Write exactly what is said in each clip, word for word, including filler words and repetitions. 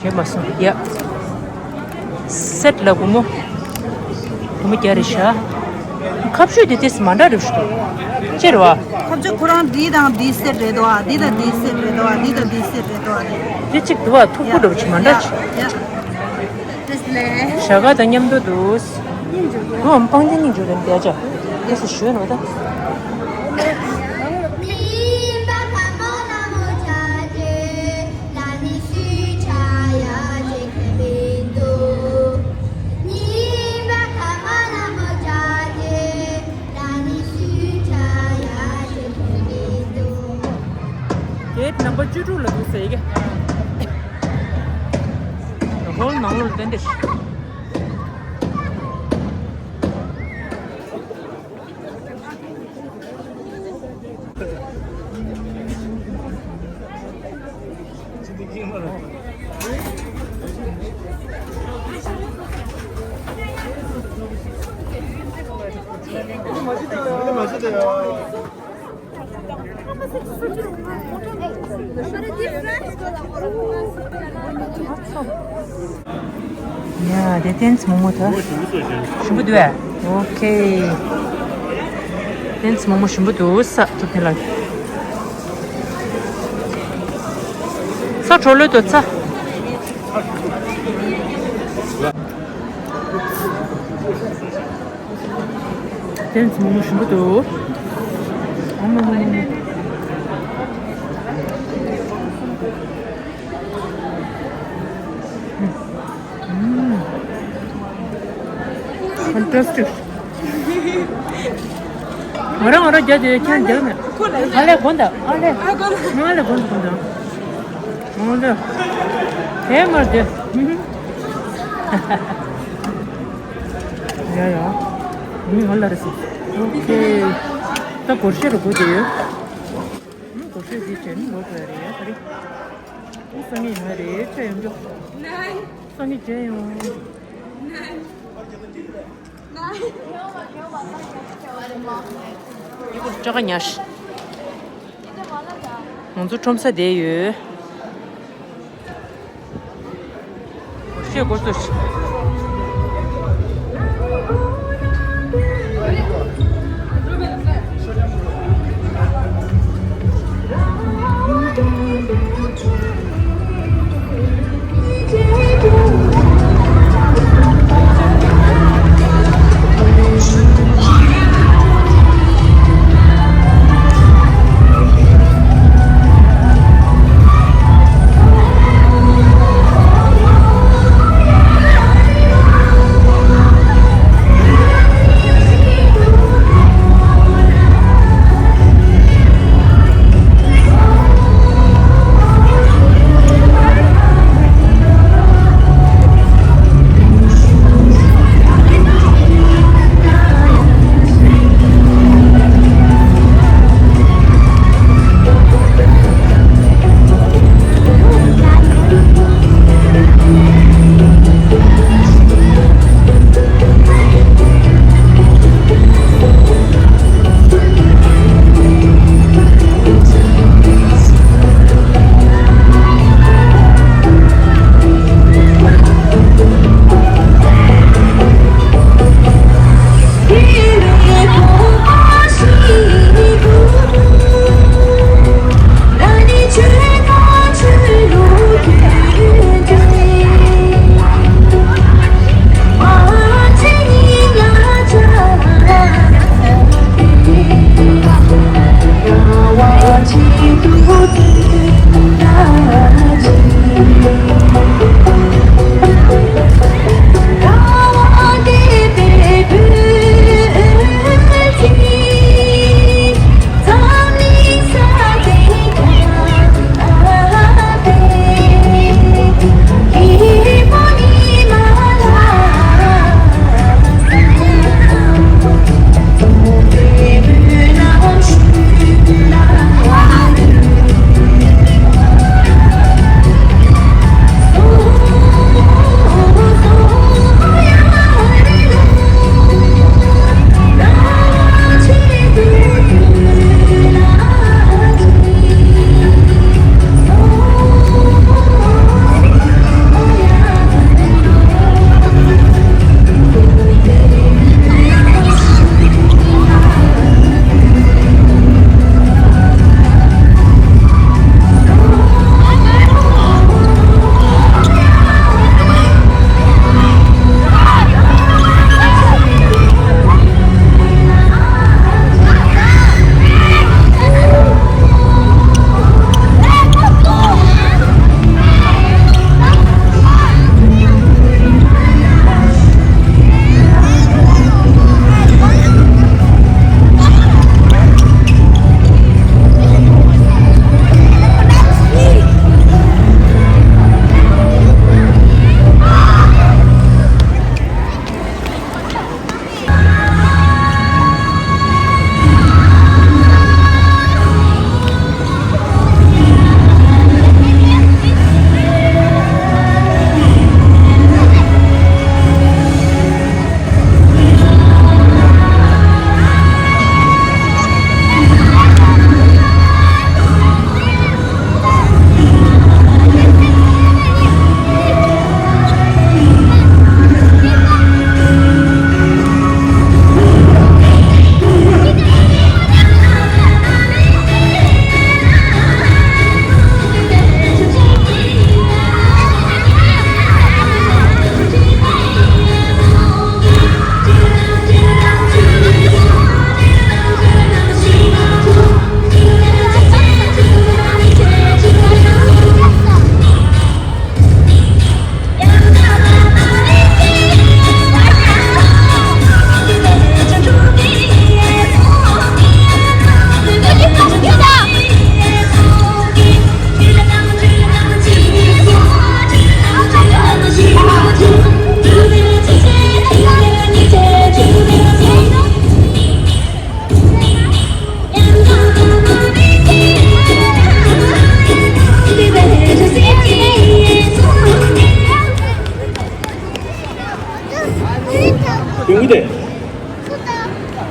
བྱས་མ་སོང་ཡ། སེཊ་ལ་སྒོར་མོ། སྒོར་མོ་བརྒྱ་རེད་ཤག་ཁ་གཅོད་དེ་ཏོག་ཙམ་མ་འདྲ་རེད་ཤག་ཅི་རེད་བ། ཁ་གཅོད་ཁོ་རང་འདི་དང་འདི་སེཊ་རེད་དོ། འདི་དང་འདི་སེཊ་རེད་དོ། འདི་དང་འདི་སེཊ་རེད་དོ། དེ་གཅིག་འདུག་བ། མཐུག་པོ་འདྲ་པོ་ཅིག་མ་འདྲ་ཅིག་ཡ་ཡ། ཞྭ་སྒ་དང་མཉམ་དུ་འདུག་འདུག་བའམ་སྤང་ཐང་སྙིང་རྗེ་ལ་བསྡད་ཅག་ཏོག་ཙམ་ཞུས་ནོ་ད། གེཊ་ནམ་བར་བཅུ་དྲུག་ལ་འདུག་ཟེར་གི། ཧོལ་ནང་ལོགས་ལ་ཏན་ཏན། ཡ་དེ་ཏན་ཙི་མོག་མོག་ད། ཞིམ་པོ་འདུག་ཨ། ཨོ་ཁེ། ཏན་ཙི་མོག་མོག་ཞིམ་པོ་འདུག་ས་ཐུབ་ཐེ་ལ། ས་གྲོ་ལོད་དོ་ཚ། ཏན་ཙི་མོག་མོག་ཞིམ་པོ་འདུག་ཨ་མ་མ་མ་མ། Fantastic. ང་རང་ང་རང་རྒྱ་དེ་ཁྱེད་རྒྱ་མེད། ཨ་ལས་དགོན་ད་ཨ་ལས། ཨ་ལས་དགོན་ད་དགོན་ད། ཨ་ལས། དེ་མར་དེ། ཡ་ཡ། མི་ང་ལ་རེ་སི། ཨོ་ཁེ། ད་སྒོར་གཞས་རུ་དགོས་དེ་ཡོད། སྒོར་གཞས་དེ་བྱས་ནི་ལོ་དྲུག་རེད་ཡ་ད་རེད། སང་ཉིན་ཡོང་ཡ་རེད་ཆ་ཡོང་རྒྱུ། སང་ཉིན་མཇལ་ཡོང་། ཅོ་ག་ཉར། ང་ཚོ་ཁྲོམ་ས་བསྡད་ཡོད། ཤེས་དགོས་ཚོད།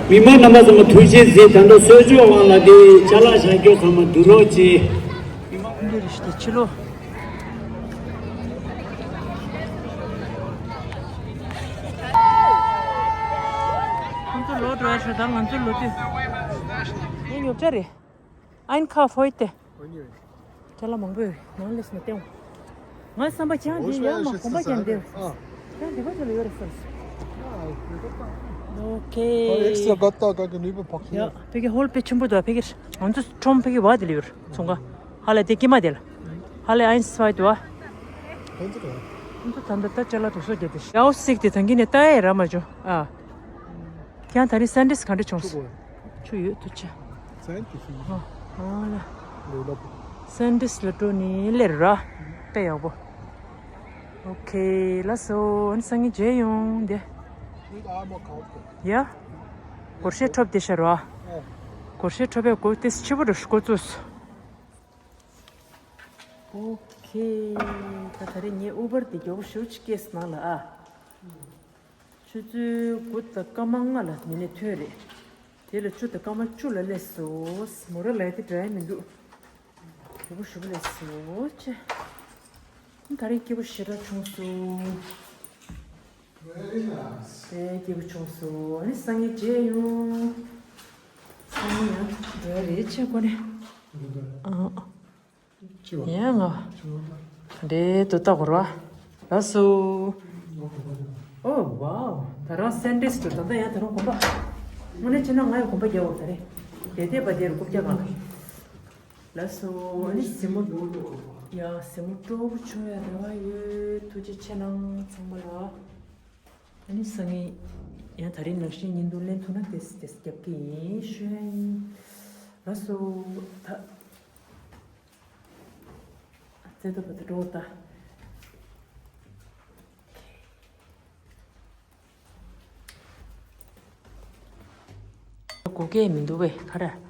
མི་མང་རྣམ་པ་ཚང་མ་ཐུགས་རྗེ་གཟིགས། ད་ལྟ་གསོལ་ཇ་དབང་ལ་དེ་ཅ་ལག་བཞག་རྒྱུ་ཚང་མ་བསྡུ་རོགས་གྱིས། འདི་རེད་ཤག་ཕྱི་ལོགས། ཁོང་ཚོ་ལོག་འགྲོ་ཡ་ཤོག་ད་ང་ཚོ་ལོག་དུས། ངའི་ཉོ་ཆ་རེད། Ein Kauf heute. ཅ་ལག་མང་པོ་ཡོད་རེད། ནང་ལས་སོང་བསྟན། ང་བསམ་པ་ཅང་འདི་ཡང་མ་གོམ་པ་ཅང་འདིར། ཨ། ཅང་འདི་པ་ཅ་ལ་ཡོད་རེད་བསམ། ཨོ་ཁེ། Extra Gatta, gar gegenüber Parkett. ཡ་ཕ་གི་ཧོལ་དཔེ་ཆེན་པོ་འདུག་ཕ་གི་ང་ཚོ་ཁྲོམ་ཕ་གི་བ་དེ་ལ་ཡོད་རེད་ཚོང་ཁང་། ཧ་ལ་དེ་ཀྱེ་མ་དེ་ལ། ཧ་ལ་eins zwei འདུག་ཁོང་ཚོ་ད་ལྟ་ཅ་ལག་དུ་སོ་བརྒྱབ་དེ། ཡའོ་སིག་དེ་ཐང་གི་ནས་ལྟ་ཡ་ར་མ་བྱུང་ཨ། ཁྱེད་རང་ད་རིང་སན་ཌེ་ག་འདྲ་བྱུང་སོང་། ཆུ་ཡོད་དུ་ཆ། Thank you. ཨ་ལ། ལོ་ལོ། སན་ཌེ་ལ་འགྲོ་ནི་ལེར་ར། དཔེ་ཡག་པོ། ཨོ་ཁེ་ལགས་སོ། ཨ་ནི་སང་ཉིན་མཇལ་ཡོང་དེ། ཡ། སྒོར་གཞས་འཁྲབ་དེ་ཤར་བ། སྒོར་གཞས་འཁྲབ་པའི་སྒོ་ཏེ་ཆེ་པོ་འགྲོ་སྒོ་བཙུགས། ཨོ་ཁེ། ད་ད་རེས་ངས་ཨུ་བར་དེ་མགྱོགས་པོ་ཞེ་པོ་ཅིག་སྐྱེས་སོང་ནང་ལ་ཨ། ཆུ་ཚོད་དགུ་དང་སྐར་མ་ལྔ་ལ་མི་ནས་ཐོན་རེད། དེ་ལ་བཅུ་དང་སྐར་མ་བཅུ་ལ་སླེབས་སོང་། མོ་ར་ལ་དེ་འདྲ་ཡ་མི་འདུག་མགྱོགས་པོ་ཞེ་པོ་སླེབས་སོང་ཅེ། ད་རེས་སྐྱིད་པོ་ཞེ་དྲག་བྱུང་སོང་། Very nice. དེ་སྐྱིད་པོ་བྱུང་སོང་། ཨ་ནི་སང་ཉིན་མཇལ་ཡོང་། སང་ཉིན་ཡང་འགྲོ་ཡ་རེད་ཅེ་གོ་ནས། ཨ། ཅི་བ། ཡ་ང་། འདྲེ་དུ་ལྟ་གོ་ར། ལགས་སོ། ཨོ་ཝའོ། ད་རང་སན་ཌེ་འགྲོ་ད་ལྟ་ཡང་ད་རང་གོམ་པ། དངོས་གནས་བྱས་ན་ང་ཡང་གོམ་པ་རྒྱག་འོ་ད་རེད། དེ་དེ་པ་དེ་རུ་རྐུབ་བཀྱག་གང་ལ། ལགས་སོ། ཨ་ནི་གཟིགས་མོ། ཡ་གཟིགས་མོ་སྤྲོ་པོ་བྱུང་ཡ་རེ་བ་ཡོད། ཐུགས་རྗེ་ཆེ་གནང་ཚང་མ་ལ། ཨ་ནི་སང་ཉིན་ཡང་ད་རིང་ནང་བཞིན་ཉིན་དུ་ལེན་ཐུབ་ན་དེ་དེ་རྒྱབ་ཀྱི་ཡིན་ཤོད་ཡ་ཡིན། ལགས་སོ། ད་རྩེ་ཏོ་བ་དེ་འགྲོ་ད། སྒུག་གི་མི་འདུག་པས་ག་རེ།